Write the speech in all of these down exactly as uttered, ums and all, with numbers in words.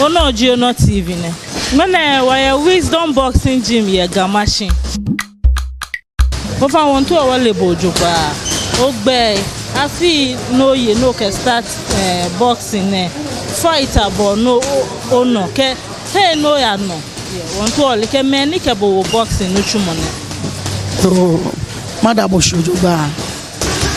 Onɔ ji Onɔ T V nɛ. Ŋmɛnɛ wɔyɛ Wisdom Boxing Gym yɛ Ga Mashie. Ofainɛ wɔmiitao wɔle bo jogbaŋŋ. Ogbɛi, afii ni oye ni okɛ start, eh, boxing nɛɛ, fight abɔ ni o, onɔ kɛ he ni oyanɔ. Yeah, wɔmiitao wɔle kɛ mɛi ni kɛ bo wo boxing nitsumɔ nɛɛ. Too, mada bo shi jogbaŋŋ.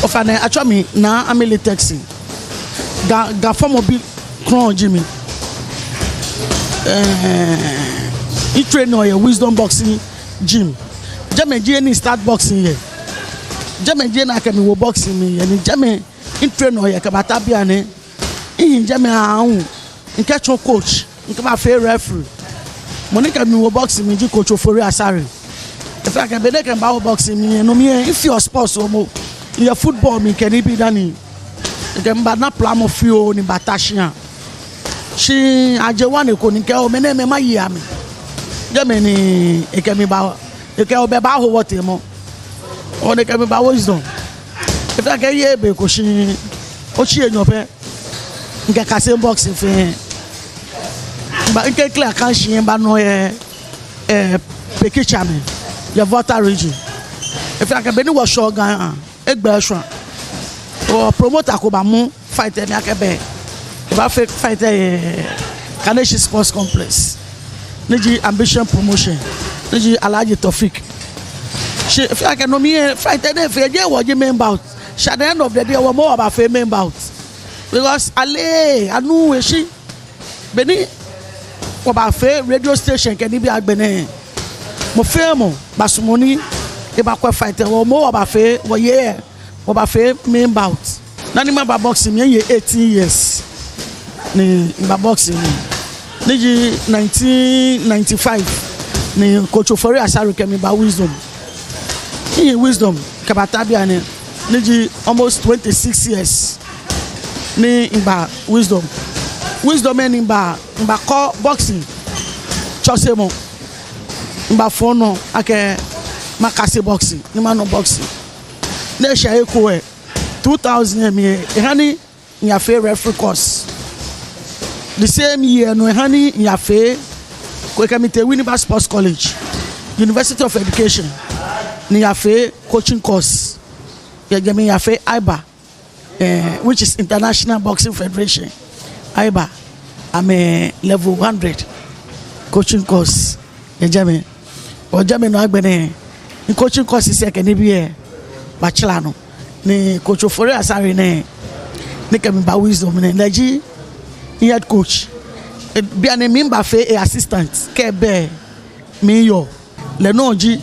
Ofainɛ atsɛɔ mi Naa Amele Texi. Ga, Ga fɔmɔbi krɔŋŋ ji mi. Eh, mitrain yɛ Wisdom Boxing Gym. Jɛmɛ ji he ni mistart boxing yɛ. Jɛmɛ ji he ni akɛ mi wo boxing mli yɛ, ni jɛmɛ mitrain yɛ kɛbata bianɛ. Mihi jɛmɛ aahu, mikɛtsɔ coach, mikɛbafee referee. Mɔ ni kɛ mi wo boxing mli ji Coach Ofori Asare. Efee akɛ be ni ekɛ mi bawo boxing mli lɛ, no mli lɛ mifeɔ sports momo. Miyɛ football mli kɛ nibii dani. Ekɛ mi bana plamɔ fioo ni mibata shia. Shi ajɛ ŋwane ko ni mikɛɛ oo, mɛnɛmɛi maye amɛ. Jɛmɛ ni ekɛ mi ba, ekɛɛ oo, bɛ baaho wɔteŋ mɔ. Hewɔ ni ekɛ mi ba Wisdom. Efee akɛ miyeee be ko shi otsi enyɔ pɛ, mikɛkase boxing fɛɛ. Miba, mikɛ clear account shi mibanɔ yɛ, eh, Pekitsha mli, yɛ Volta Region. Efee akɛ be ni wɔshɛɔ Ga, egbɛ shwa. Wɔ promoter ko bamɔ fight lɛ, ni akɛɛ bɛ ebaafee fight lɛ yɛ Kaneshie Sports Complex. Ni ji Ambition Promotion. Ni ji Alhaji Taofeek. Shi efee akɛ no mli lɛ fight lɛ ni efee lɛ jeee wɔ ji main bout. Shi at the end of the day, wɔmoŋ wɔbafee main bout. Because ale, anu eshi. Be ni wɔbafee radio station kɛ nibii agbɛnɛ, mɔ fɛɛ mɔ basumɔ ni ebakwɛ fight lɛ. Wɔmoŋ wɔbafee, wɔye, wɔbafee main bout. Dani maba boxing mli lɛ, miyɛ eighteen years ni miba boxing mli. Ni ji nineteen ninety-five ni Coach Ofori Asare kɛ mi ba Wisdom. Mihi Wisdom kɛbata bianɛ, ni ji almost twenty-six years ni miba Wisdom. Wisdom lɛ ni miba, mibakɔ boxing tsɔsemɔ. Mibafɔ nɔ akɛ makase boxing, ni manɔ boxing. Ni eshɛ he ko lɛ, two thousand lɛ mli lɛ, eha ni miyafee referee course. The same year nɔŋŋ eha ni miyafee, ko ekɛ mi tee Winneba Sports College, University of Education, ni miyafee coaching course. Yɛ jɛmɛ miyafee IBA, eh, which is International Boxing Federation, IBA, amɛ level hundred coaching course. Yɛ jɛmɛ, wɔ jɛmɛ nɔŋŋ agbɛnɛ, mi coaching courses lɛ kɛ nibii lɛ batsara nɔ. Ni Coach Ofori Asare nɛɛ, ni kɛ mi ba Wisdom nɛɛ, lɛ ji mi head coach. Eh, bianɛ miibafee e assistant, kɛ bɛ miyɔɔ. Lɛ nɔŋŋ ji,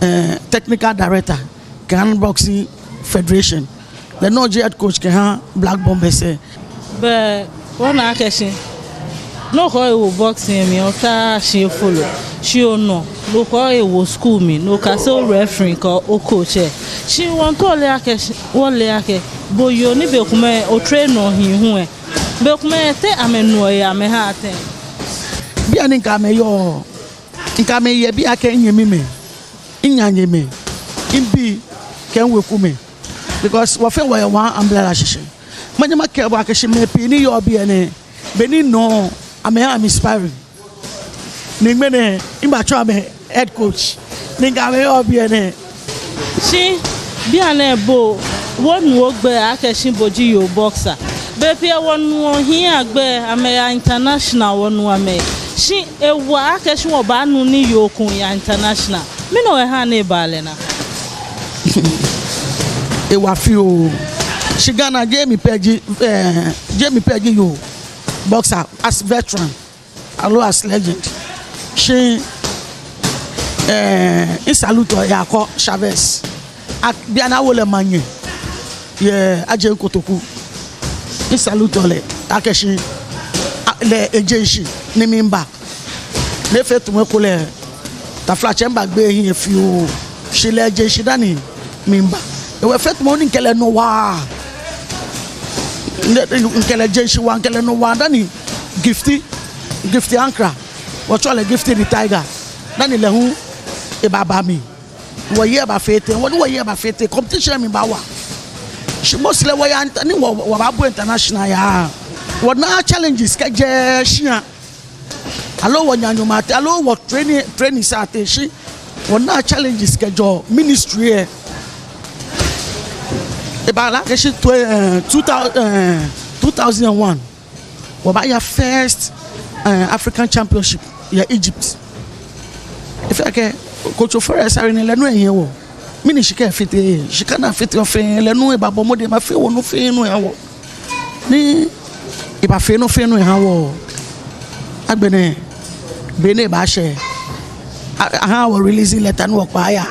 eh, technical director kɛha Boxing Federation. Lɛ nɔŋŋ ji head coach kɛha Black Bombers lɛ. Bɛ wɔna akɛ shi nɔ ko ewo boxing mli, ota shi efolo, shi onɔ, nɔ ko ewo school mli, ni okase o referee kɛ o coach lɛ. Shi wɔmiitao wɔle akɛ shi, wɔle akɛ bo yoo ni bei komɛi o train nɔ hii hu lɛ, bei komɛi te amɛnuɔ he amɛhaa tɛŋŋ? Bianɛ mikɛ amɛ yɔɔ, mikɛ amɛ yɛ biɛ akɛ minyɛmimɛi, minyanyemɛi, mibii kɛ miwekumɛi. Because wɔfɛɛ wɔyɛ one umbrella shishi. Manyɛ makɛɛ bo akɛ shi mɛi pii ni yɔɔ biɛ nɛɛ, be ni nɔ amɛha mi sparring. Ni ŋmɛnɛ mibatsɔ amɛ head coach. Ni mikɛ amɛ yɔɔ biɛ nɛɛ. Shi bianɛ bo, wɔnu ogbɛi akɛ shi bo ji yoo boxer. Bei pii wɔnuɔ hii agbɛi amɛya international, wɔnuɔ amɛ. Shi ewa akɛ shi wɔbaanu ni yoo ko ya international? Mɛni hewɔ ehaa ni ebaa lɛ nakai? Ewa fioo. Shi Ghana, jeee mi pɛ ji, eh, jeee mi pɛ ji yoo boxer as veteran aloo as legend. Shi, eh, mi salute-ɔ Yaakɔ Chavez. Ak-, bianɛ awo lɛ manyɛ yɛ Adjei Kotoku. Mi salute-ɔ lɛ akɛ shi, a, lɛ eje shishi ni miba. Ni efee tamɔ ekolɛ, taflatsɛ, mibagbe ehiɛ fioo. Shi lɛ eje shishi dani miba. Hewɔ efee tamɔ ni mikɛ lɛ nɔ waa. Ni, ni, mikɛ lɛ je shishi waa, mikɛ lɛ nɔ waa dani Gifty, Gifty Ankrah. Wɔtsɛɔ lɛ Gifty the Tiger. Dani lɛ hu ebaba mli. Wɔyi ebafee tɛŋŋ, wɔ ni wɔyi ebafee tɛŋŋ, competition mli baawa. Shi mostly wɔya inter-, ni wɔ, wɔbaabɔ international yaa. wɔnaa challenges kɛjɛ shia. Aloo wɔnyaa nyɔmɔ ateŋ, aloo wɔ training, training sɛɛ ateŋ shi wɔnaa challenges kɛjɛ ministry lɛ. Eba lɛ akɛ shi twe-, eh, two thousand, eh, two thousand and one, wɔbaya first, eh, African Championship yɛ Egypt. Efee akɛ Kotso Forest are ni lɛ nɔŋŋ ehiɛ wɔ. Mɛni shika efite, shika ni afite wɔ fɛɛ, lɛ nɔŋŋ ebabɔ mɔdɛŋ, ebafee wɔnɔ fɛɛ nɔ eha wɔ. Ni ebafee nɔ fɛɛ nɔ eha wɔ. Agbɛnɛ, be ni ebashɛ, a-, aha wɔ releasing letter ni wɔkpa aya,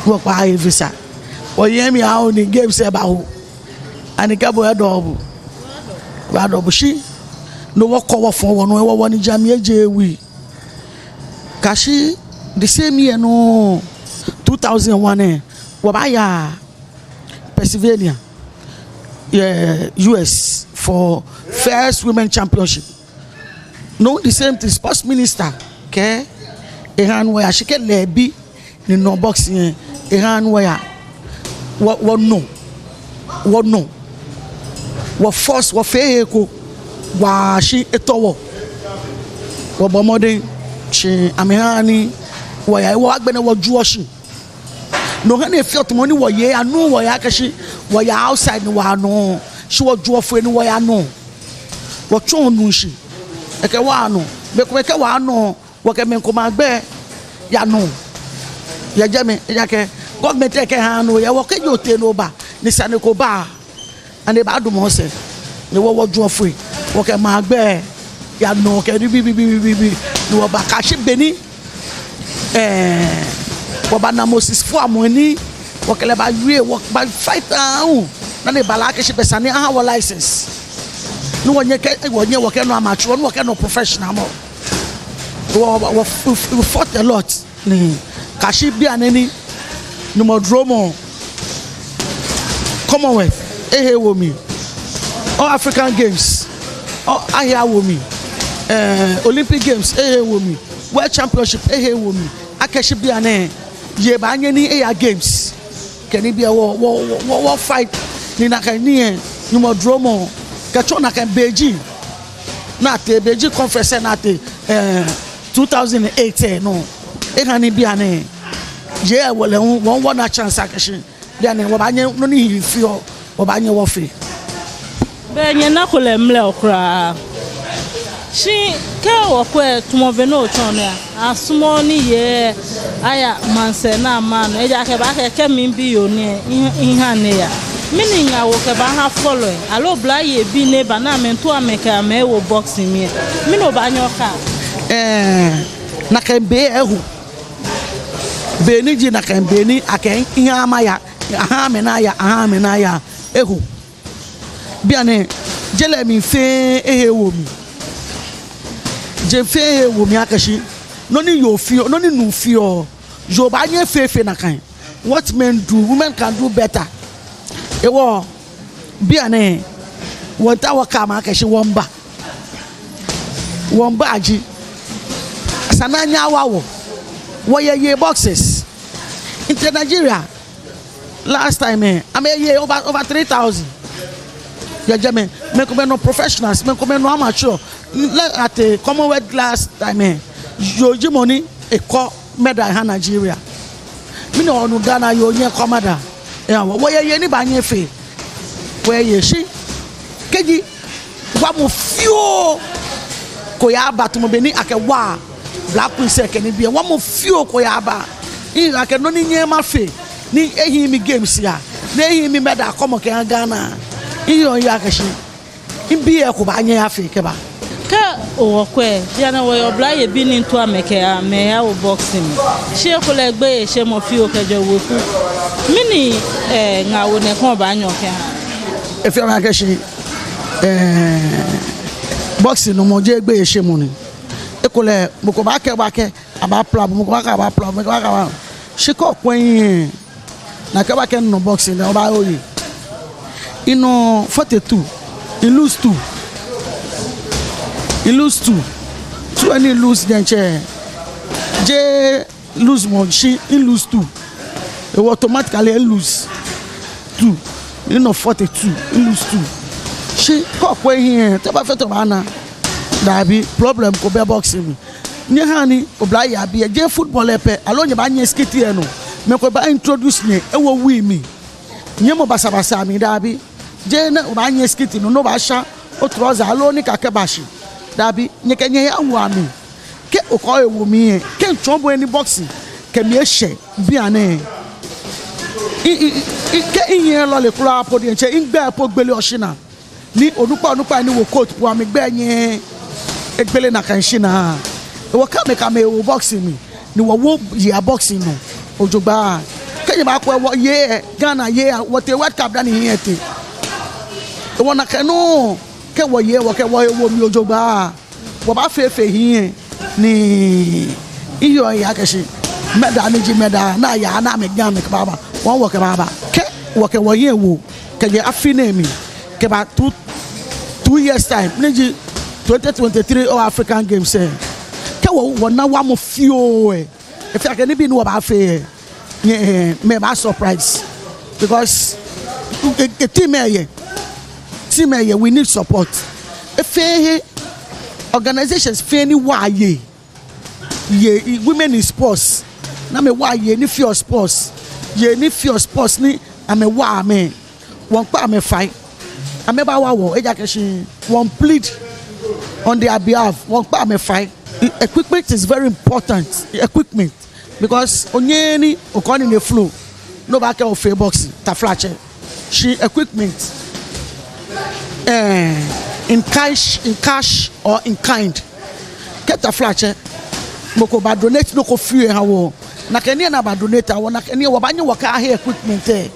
ni wɔkpa aya visa. Wɔyɛ mli awo ni games lɛ baho. Ani kɛ bo edɔ bo, bo edɔ bo shi. No wɔkɔ wɔfɔ wɔnɔ, wɔ wɔniji amli eje wui. Kɛyashi the same year nɔŋŋ, two thousand one lɛ, wɔbaya Pennsylvania, yɛ U S for first women championship. No the same thing, sports minister kɛɛ eha ni wɔya, shi kɛ lɛ ebi ni nɔ boxing lɛ, eha ni wɔya. Wɔ, wɔnɔ, wɔnɔ, wɔ force, wɔfee he ko, waa shi etɔ wɔ. Wɔbɔ mɔdɛŋ, shi amɛha ni wɔya, wɔ agbɛnɛ wɔju wɔshi. No hewɔ ni efee tamɔ ni wɔye, anu wɔya akɛ shi wɔya outside ni wɔyanɔ, shi wɔju wɔfoi ni wɔyanɔ. Wɔtsɔ nu shi. Ekɛ wɔnɔ, be ko be kɛ wɔnɔ, wɔkɛ mɛi komɛi agbɛi yanɔ. Yɛ jɛmɛ, ejaakɛ government lɛ kɛha nɔ, yɛ wɔkɛ yoo tee nɔ ba, ni sane ko ba. Ani ebaadamɔ sɛɛ, ni wɔ wɔju wɔfoi, wɔkɛ mɛi agbɛi yanɔ kɛ nibii, bii, bii, bii, bii, ni wɔba kɛyashi be ni, eh, wɔbana Moses Fuamɔ ni wɔkɛ lɛ bawie, wɔba fight aahu, ni eba lɛ akɛ shi bɛ esa ni aha wɔ license. Ni wɔnyɛ kɛ, wɔnyɛ wɔkɛ nɔ amateur, ni wɔkɛ nɔ professional mɔ. Wɔ, wɔ, wɔ, we, we fought a lot. Ni kɛyashi bianɛ ni Nyɔŋmɔ duromɔ, Commonwealth ehe ewo mli, all African Games, all, ahe awo mli, eh, Olympic Games ehe ewo mli, World Championship ehe ewo mli. Akɛshi bianɛ, yei baanyɛ ni eya Games. Kɛ nibii lɛ wɔ, wɔ, wɔ, wɔ, wɔ fight ni nakai nii lɛ, Nyɔŋmɔ duromɔ, kɛtsɔ nakai Beijing, ni atee Beijing Conference ni atee, eh, two thousand eight lɛ nɔ. Eha ni bianɛ, yei lɛ wɔ lɛ hu, wɔ, wɔna chance akɛshi bianɛ wɔbaanyɛ nɔ ni hii feɔ, wɔbaanyɛ wɔfee. Bɛ nyɛnako lɛ mlɛo kwraa. Shi kɛ wɔkwɛ tamɔ be ni otsɔɔ nɛɛ, asumɔɔɔ ni yei aya maŋsɛɛ ni ama nɔ, ejaakɛ baakɛɛ kɛ mibi yoo nɛɛ, miha, miha ni eya. Mɛni ŋaawoo okɛbaaha fɔlɔi, aloo oblayei bii ni eba ni amɛmiitao amɛkɛ amɛ awo boxing mli lɛ, mɛni obaanyɛ okɛɛ? Ɛɛ, nakai be lɛ eho. Be ni ji nakai be ni akɛɛ miha amɛya, aha amɛ ni aya, aha amɛ ni aya, eho. Bianɛ, je lɛ mli fɛɛ ehe ewo mli. Je fɛɛ ehe ewo mli akɛshi nɔ ni yoo feɔ, nɔ ni nuu feɔ, yoo baanyɛ efee fe nakai. What men do, women can do better. Hewɔ, bianɛ, wɔmiitao wɔkɛɛ amɛ akɛshi wɔmiiba. Wɔmiiba ji, esa ni anyɛ awa wɔ. Wɔyɛ yei boxers. Inter Nigeria, last time lɛ, amɛyɛ over, over three thousand. Yɛ jɛmɛ, mɛi komɛi nɔ professionals, mɛi komɛi nɔ amateur. Lɛ atee Commonwealth last time lɛ, yoo ji mɔ ni ekɔ medal eha Nigeria. Mɛni onu Ghana yoo nyɛkɔ medal? Eha wɔ, wɔyɛ yei ni baanyɛ afee. Wɔyɛ yei shi kɛji wamɔ fioo ko yaaba tamɔ bɔ ni akɛwa Black Queens lɛ kɛ nibii lɛ, wamɔ fioo ko yaaba. Miiha akɛ nɔ ni nyɛŋ mafee ni ehiii mi games ya, ni ehiii mi medal kɔmɔ kɛha Ghana. Miiha akɛshi mibii lɛ eko baanyɛ afee kɛba. Kɛ wɔkwɛ, bianɛ wɔyɛ oblayei bii ni miitao amɛkɛ amɛ awo boxing mli. Shi ekolɛ egbeyeishemɔ fioo kɛjɛ weku. Mɛni, eh, ŋaawoo nɛɛ kɛ obaanyɛ okɛha? Efeɔ mi akɛshi, eh, boxing nɔmɔ jeee gbeyeishemɔ ni. Ekolɛ mɔ ko baakɛɛ bo akɛ abaapila bo, mɔ ko baakɛɛ abaapila bo, mɔ ko baakɛɛ abaa. Shi kɛ okwɛ lɛ, nakai baakɛɛ minɔ boxing lɛ, obaaye oye. Minɔ forty-two, mi-lose two. Mi-lose two. Two ni mi-lose diɛŋtsɛ, jeee losemɔ shi mi-lose two. Hewɔ automatically mi-lose two. Minɔ forty-two, mi-lose two. Shi kɛ okwɛ hiɛ, te obaafee tɛŋŋ obaana? Dabi, problem ko bɛ boxing mli. Nyɛhaa ni oblayei abii, jeee football lɛ pɛ, aloo nyɛbaanyiɛ skit lɛ nɔ. Mɛi komɛi baa introduce nyɛ yɛ wii mli. Nyɛmɔ basabasa mli, dabi. Jeee ni obaanyiɛ skit nɔ, ni obaasha o trouser aloo nikaa kɛba shi. Dabi, nyɛkɛ nyɛhe awo amli. Kɛ okɔ ewo mli lɛ, kɛ mitsɔɔ bo he ni boxing kɛ mi eshɛ bianɛ. I, i, i, kɛ mihiɛ lɔle kwraa po diɛŋtsɛ, migbɛi po gbele oshinaa. Ni onukpa onukpai ni wo coat po amɛgbɛi nyɛɛɛ egbele nakai shinaa. Hewɔ kɛ amɛkɛ amɛhe wo boxing mli, ni wɔwo yei aboxing nɔ jogbaŋŋ. Kɛ nyɛbaakwɛ wɔyei, Ghana yei, wɔtee World Cup dani hiɛ tee. Hewɔ nakai nɔŋŋ, kɛ wɔyei, wɔkɛ wɔhe wo mli jogbaŋŋ. Wɔbaafee fɛɛ hiɛ ni miheɔ miyeɔ akɛ shi medal ni ji medal ni ayaa ni amɛgba amɛkɛbaaba, wɔ wɔkɛbaaba. Kɛ wɔkɛ wɔhiɛ wo kɛjɛ afi nɛɛ mli kɛba two, two years time ni ji twenty twenty-three All African Games lɛ, kɛ wɔ, wɔna wamɔ fioo lɛ, efee akɛ nibii ni wɔbaafee lɛ, nyɛ, eh, mɛi baa surprise. Because, eh, eh, team lɛ yɛ, team lɛ yɛ, we need support. Efee he organizations fɛɛ ni waa yei, yei, women in sports, ni amɛwaa yei ni feɔ sports, yei ni feɔ sports ni amɛwaa amɛ. Wɔmiikpa amɛ fai. Amɛbawa wɔ, ejaakɛ shi wɔmiiplead on their behalf. Wɔmiikpa amɛ fai. E-, equipment is very important. Equipment. Because onyɛŋ ni okɔ nine flo, ni obaakɛɛ ofee boxing, taflatsɛ. Shi equipment, eh, in cash, in cash or in kind. Kɛ taflatsɛ, mɔ ko ba donate nɔ ko fioo eha wɔ, nakai nii ni aba donate eha wɔ, nakai nii wɔbaanyɛ wɔkɛhe equipment lɛ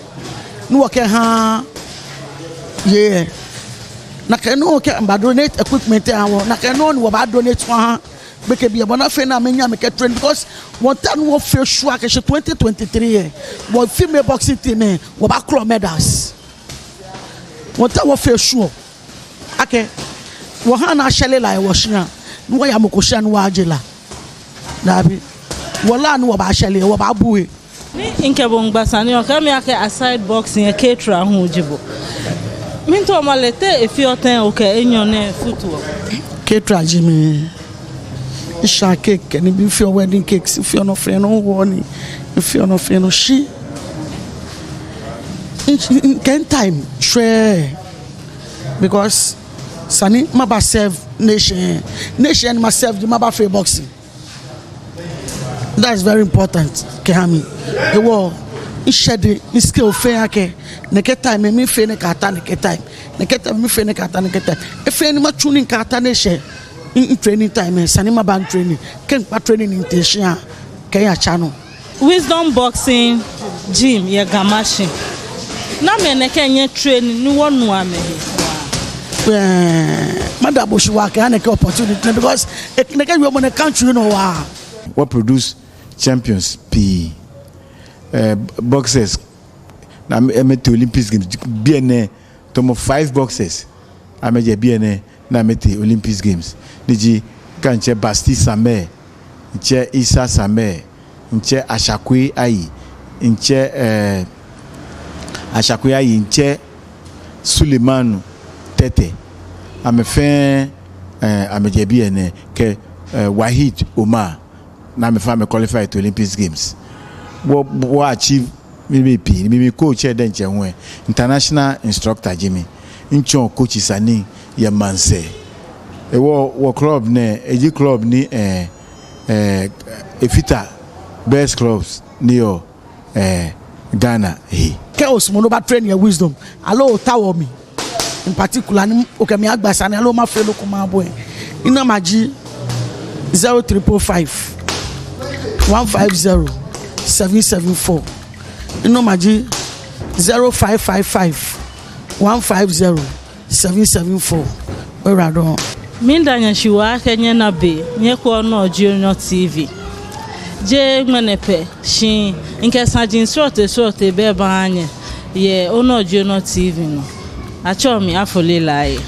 ni wɔkɛha yei. Nakai nɔŋŋ kɛ mba donate equipment lɛ eha wɔ, nakai nɔŋŋ ni wɔbaa donate wɔha gbekɛbii lɛ bɔ ni afee ni amɛnyɛ amɛkɛ train, because wɔmiitao ni wɔfee sure akɛ shi twenty twenty-three lɛ, wɔ female boxing team lɛ, wɔbaakɔlɔ medals. Wɔmiitao wɔfee sure akɛ wɔha ni ashɛre la yɛ wɔshia, ni wɔya mɔ ko shia ni wɔyaje la. Dabi. Wɔ la ni wɔbaashɛre, wɔbaabu he. Ni mikɛ bo miigba sane lɛ, okɛɛ mi akɛ aside boxing lɛ, caterer hu ji bo. Miitao male, te efeɔ tɛŋŋ okɛ enyɔ nɛɛ futuɔ? Caterer ji mi. Mishaa cake kɛ nibii, mifeɔ wedding cakes, mifeɔ nɔ fɛɛ nɔ, miwoɔ nii, mifeɔ nɔ fɛɛ nɔ, shi mi, mi, mikɛ mi time shwɛɛɛ. Because esa ni maba serve nation, nation ni ma serve ji maba fee boxing. That is very important kɛha mi. Hewɔ mishɛdɔɔ mi skill fɛɛ akɛ nɛkɛ time lɛ mifee nɛkɛ, ata nɛkɛ time, nɛkɛ time lɛ mifee nɛkɛ, ata nɛkɛ time. Efee ni matsu nii kɛta ni eshɛ mi, mi training time lɛ, esa ni maba mi training. Kɛ mikpa training ni mitee shia, kɛ miyatsa nɔ. Wisdom Boxing Gym yɛ Ga Mashie. Namɛi nɛkɛ nyɛ train ni wɔnu amɛhe? Well, mada bo shi waa kɛha nɛkɛ opportunity nɛɛ, because e-, nɛkɛ wiemɔ nɛɛ country nɔ waa. Wɔ produce champions pii, eh, boxers ni amɛ, amɛtee Olympics Games. Biɛ nɛɛ tamɔ five boxers amɛjɛ biɛ nɛɛ ni amɛtee Olympics Games. Ni ji, kɛ mitsɛ Basti Samuel, mitsɛ Isa Samuel, mitsɛ Ashakui Ayi, mitsɛ, eh, Ashakui Ayi, mitsɛ Sulemanu Tɛtɛ. Amɛ fɛɛ, eh, amɛjɛ biɛ nɛɛ kɛ, eh, Waheed Omar. Ni amɛ fɛɛ amɛ qualify to Olympics Games. Wɔ, wɔ achieve nibii pii, ni mi, mi coach lɛ diɛŋtsɛ hu lɛ, international instructor ji mi. Mitsɔɔ coaches anii yɛ maŋsɛɛ. Hewɔ wɔ club nɛɛ, eji club ni, eh, eh, efata best clubs ni yɔɔ, eh, Ghana he. Kɛ osumɔɔ ni oba train yɛ Wisdom, aloo otaoɔ mi in particular ni okɛ mi agba sane aloo mafee nɔ ko maha bo lɛ, mi number ji zero triple five, one five zero, seven seven four. Mi number ji zero five five five, one five zero, seven seven four. Oyiwaladɔŋŋ. Miida nyɛ shi waa akɛ nyɛna be nyɛkwɛ Onua Junior T V. Jeee ŋmɛnɛ pɛ, shi mikɛ saji srɔtoi srɔtoi bɛ baaha nyɛ yɛ Onua Junior T V nɔ. Atsɛɔ mi Afo Lilai.